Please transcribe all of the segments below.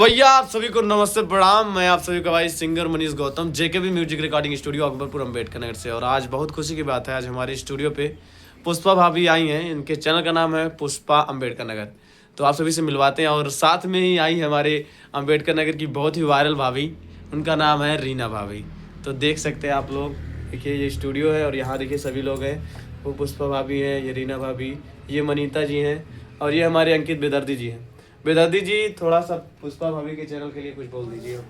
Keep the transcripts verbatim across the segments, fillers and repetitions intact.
भैया, आप सभी को नमस्ते, प्रणाम। मैं आप सभी का भाई सिंगर मनीष गौतम, जेकेबी म्यूजिक रिकॉर्डिंग स्टूडियो, अकबरपुर, अंबेडकर नगर से। और आज बहुत खुशी की बात है, आज हमारे स्टूडियो पे पुष्पा भाभी आई हैं। इनके चैनल का नाम है पुष्पा अंबेडकर नगर। तो आप सभी से मिलवाते हैं। और साथ में ही आई है हमारे अंबेडकर नगर की बहुत ही वायरल भाभी, उनका नाम है रीना भाभी। तो देख सकते हैं आप लोग, देखिए, ये स्टूडियो है और यहाँ देखिए, सभी लोग हैं। वो पुष्पा भाभी हैं, ये रीना भाभी, ये मनीता जी हैं और ये हमारे अंकित बेदर्दी जी हैं। बेदर्दी जी, थोड़ा सा पुष्पा भाभी के चैनल के लिए कुछ बोल दीजिए।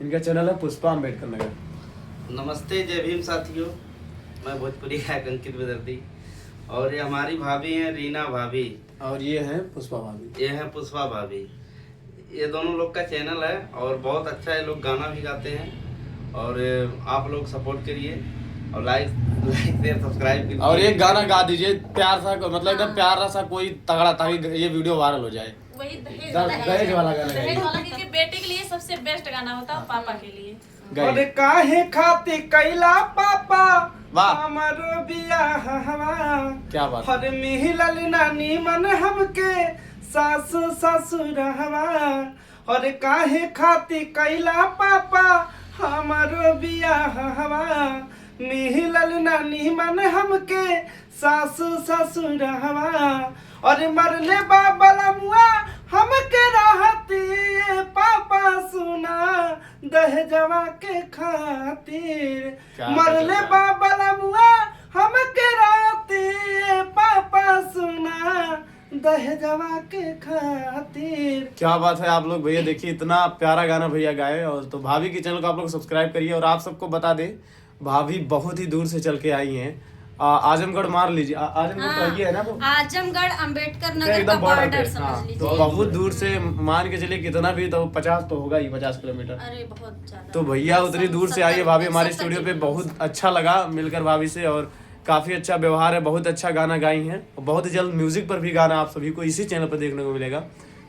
इनका चैनल है पुष्पा अंबेडकर नगर। नमस्ते, जय भीम साथियों, मैं भोजपुरी गायक अंकित बेदर्दी और ये हमारी भाभी हैं रीना भाभी। और ये हैं पुष्पा भाभी। ये हैं पुष्पा भाभी। ये दोनों लोग का चैनल है और बहुत अच्छा ये लोग गाना भी गाते हैं। और आप लोग सपोर्ट करिए और लाइक लाइक शेयर सब्सक्राइब कीजिए। और एक गाना गा दीजिए प्यार सा, मतलब एकदम हाँ। प्यारा सा कोई तगड़ा, ताकि ये वीडियो वायरल हो जाए। वही दहेज द- वाला। दहेज वाला गाना दहेज गाइए। वाला, क्योंकि बेटे के लिए सबसे बेस्ट गाना होता है, हाँ। पापा के लिए। गाइए। अरे काहे खातिर कैला पापा वाह। हमारो बियाहवा। क्या बात। अरे मिलल ना नीमन हमके सासु ससुरहवा। अरे काहे खातिर कैला पापा हमारो बियाहवा। मिलल ना नीमन हमके सासु ससुरहवा। अरे मरले बा बलमुआ हमके रहती पापा सुना दहेजवा के खातिर। क्या मरले गजब बा बलमुआ हमके रहती पापा सुना दहेजवा के खातिर। क्या बात है आप लोग, भैया देखिए, इतना प्यारा गाना भैया गाए। और तो भाभी के चैनल को आप लोग सब्सक्राइब करिए। और आप सबको बता दें, भाभी बहुत ही दूर से चल के आई हैं। आ, आजमगढ़ मान लीजिए, आ, आजमगढ़ तो हाँ, ये है ना वो? आजमगढ़ अंबेडकर नगर एकदम का बॉर्डर बॉर्डर पे, समझ हाँ। लीजिए। तो बहुत दूर से, मान के चलिए कितना भी, तो पचास तो होगा ही, पचास किलोमीटर। अरे बहुत ज्यादा। तो भैया उतनी सम-, दूर से आई है सत्तर, भाभी हमारे सत्तर स्टूडियो पे, किलोमीटर। बहुत अच्छा लगा मिलकर भाभी से और काफ़ी अच्छा व्यवहार है, बहुत अच्छा गाना गाई हैं। बहुत ही जल्द म्यूजिक पर भी गाना आप सभी को इसी चैनल पर देखने को मिलेगा।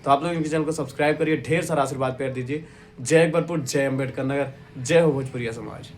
तो आप लोग इनके चैनल को सब्सक्राइब करिए, ढेर सारा आशीर्वाद प्यार दीजिए। जय अकबरपुर, जय अम्बेडकर नगर, जय हो भोजपुरिया समाज।